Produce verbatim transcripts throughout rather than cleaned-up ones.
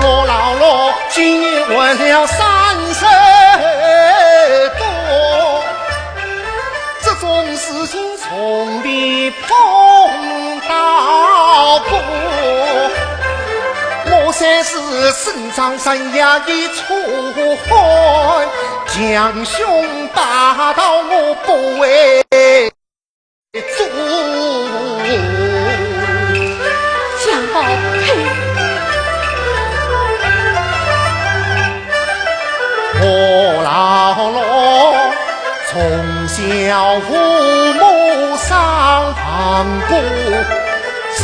我老了，今年还了三十多，这种事情从未碰到过。我虽是身上山呀一出汗，强雄霸道我不会 做。相公，嘿。我老了，从小父母双亡故，全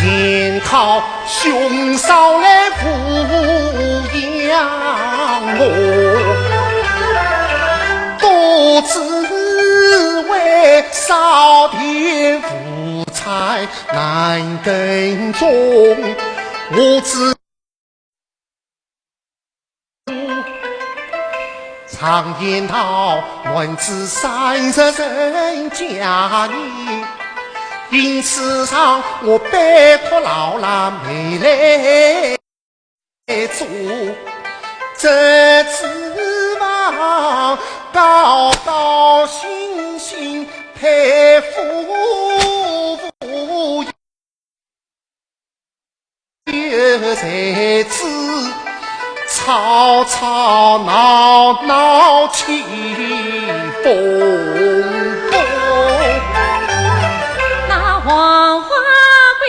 靠兄嫂来抚养我，独自为少田无 才难耕种，我只常言道，男子三十成家呢，因此上我拜托老辣妹来 做，这指望高高兴兴配夫妇，有才子吵吵闹闹起风风。那黄花闺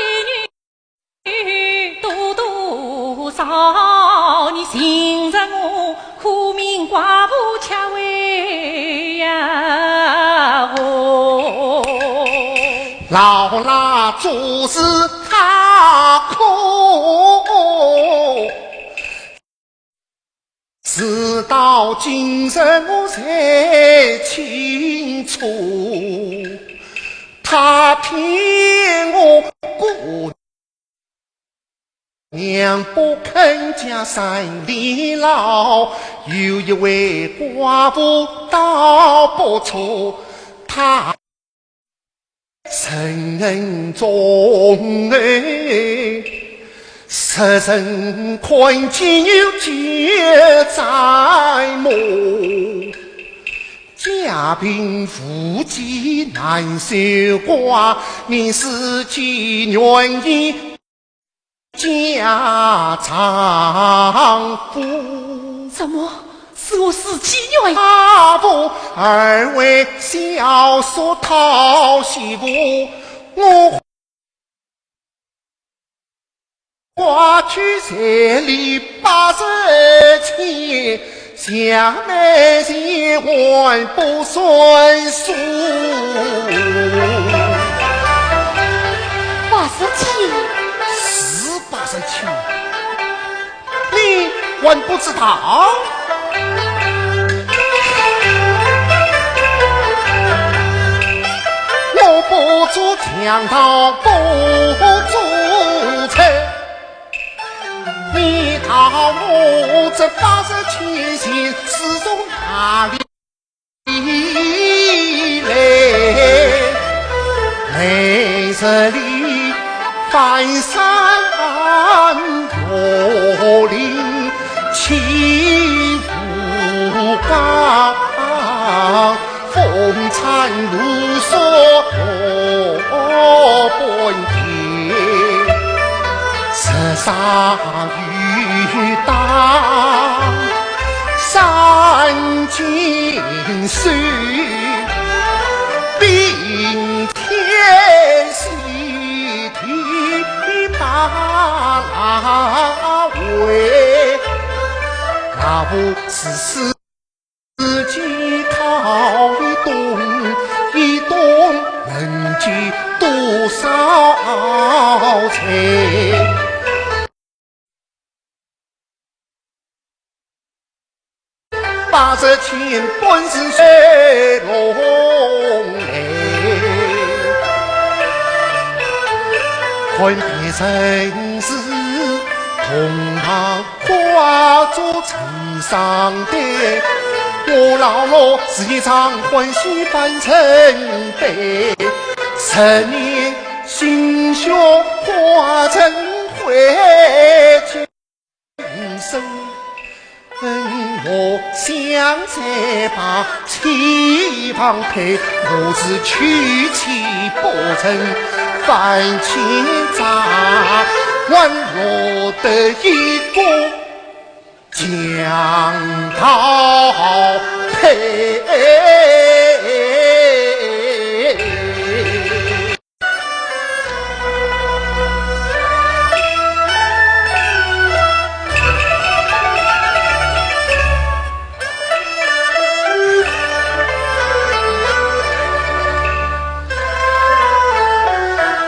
女 多多少，你寻着我苦命寡妇吃味呀哦。老辣做事太苦，事到今日我才清楚，他骗我过 娘不肯将山里老，有一位寡妇倒不错，她人中哎，世人看见有几赞慕。 家贫无计难守寡，你是几愿意嫁丈夫？什么？是我是几愿意？丈夫二位小叔讨媳妇，我 花去彩礼八十千，下面钱还不算数。八十千？是八十千，你还不知道？ 我不做强盗不做贼，你道我这八十千钱是从哪里来？来这里翻山越岭，起伏高。 风餐露宿半天，日晒雨打山间水，冰天雪地把拉喂，老夫是 自己靠一冬，一冬能积多少财？八十千本是水龙来，看别人是同行 化作成双对，我老了是一场欢喜半成悲。十年心血化成灰烬，今生相在旁，妻旁陪，我是娶妻不成，万千杂乱落得一个 强盗配。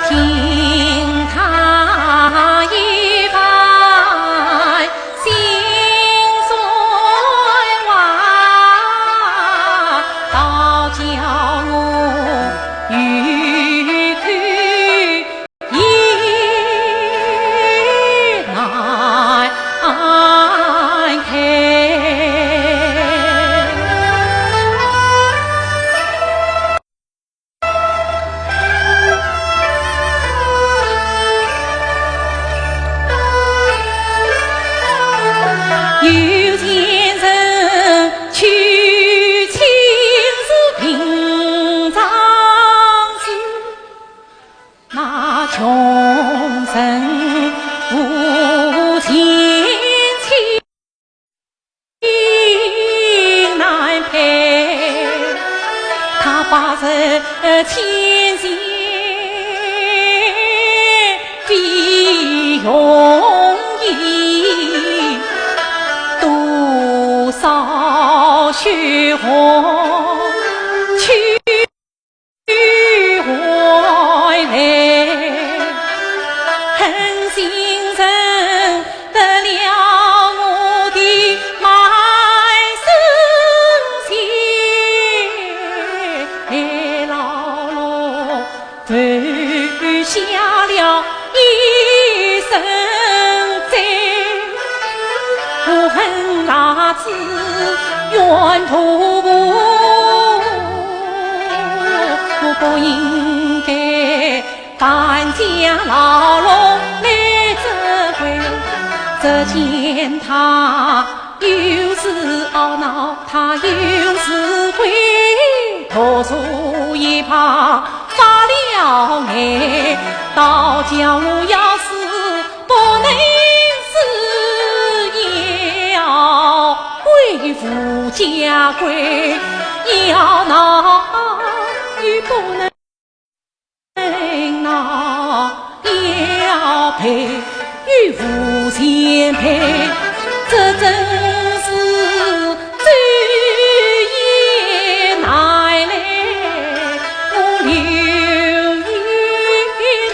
听他一番心酸话，倒叫我有口 也难开。有钱人娶妻是平常事， 那穷人无钱妻难配，他把人千钱比容易，多少血汗去 回来，狠心人得了我的满身血，劳碌，留下了一身债。 我恨辣子冤大头，我不应该搬家劳碌来责怪。只见他又是懊恼，他又是悔，独坐一旁发了呆，倒叫我要是 不能死也要归无家归，要闹又不能闹，要赔又无钱赔，这真是走也难来，我留也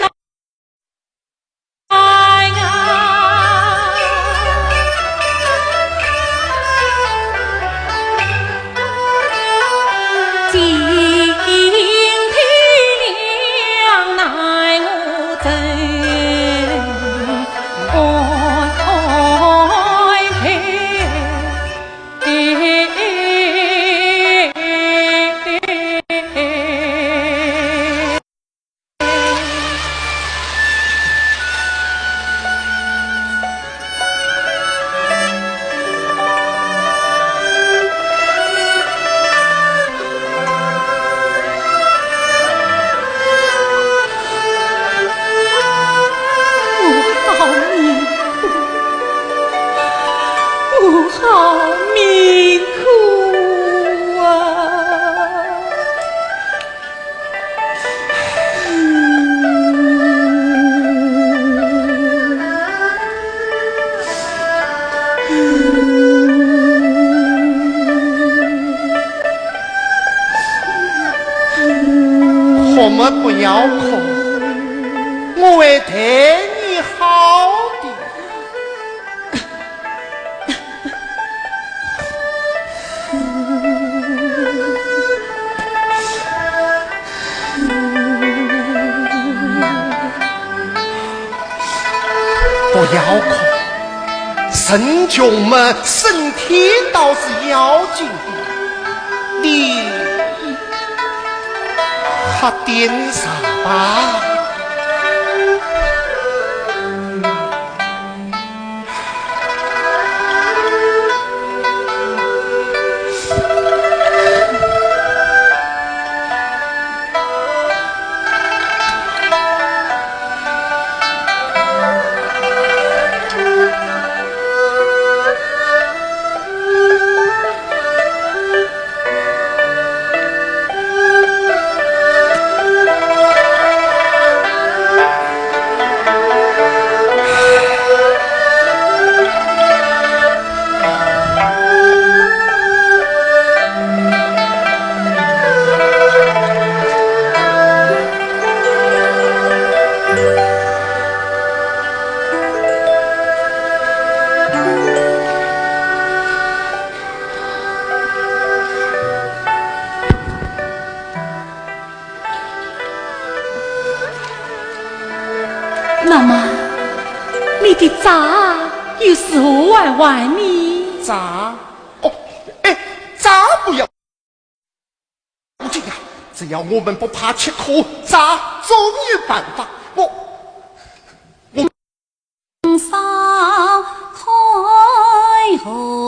难。 我好命苦，我好命苦啊！ 好么，不要哭，我会待你好的。 不要哭，人穷嘛，身体倒是要紧的。你喝点茶吧。债又是何还还呢？债？哦，哎，债不要紧啊，只要我们不怕吃苦，债总有办法。我，我少开河。